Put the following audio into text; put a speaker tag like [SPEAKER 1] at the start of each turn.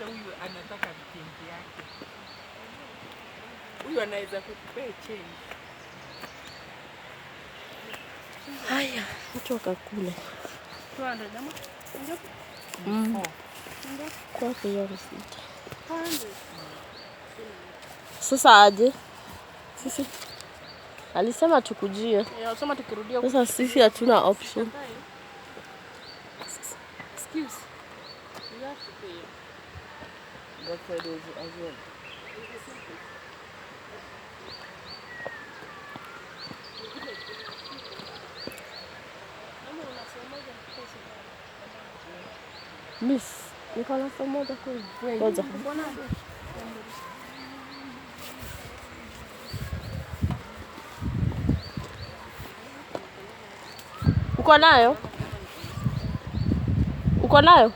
[SPEAKER 1] Sasa huyu anataka change yake. Huyu anaweza kukupea change.
[SPEAKER 2] Haya, watu wakakule.
[SPEAKER 3] 200 ama?
[SPEAKER 2] Mm. Kwa hiyo receipt.
[SPEAKER 3] 200.
[SPEAKER 2] Sasa aje? Sisi alisema tukujie.
[SPEAKER 3] Yeah, sema tukirudia
[SPEAKER 2] Sasa sisi hatuna option.
[SPEAKER 3] Excuse. You have to pay.
[SPEAKER 4] That side was as well.
[SPEAKER 3] Ama unasomaje pesa?
[SPEAKER 2] Miss, niko na somo moja kweli. Ngoja.
[SPEAKER 3] Mbona?
[SPEAKER 2] Uko nayo? Uko nayo?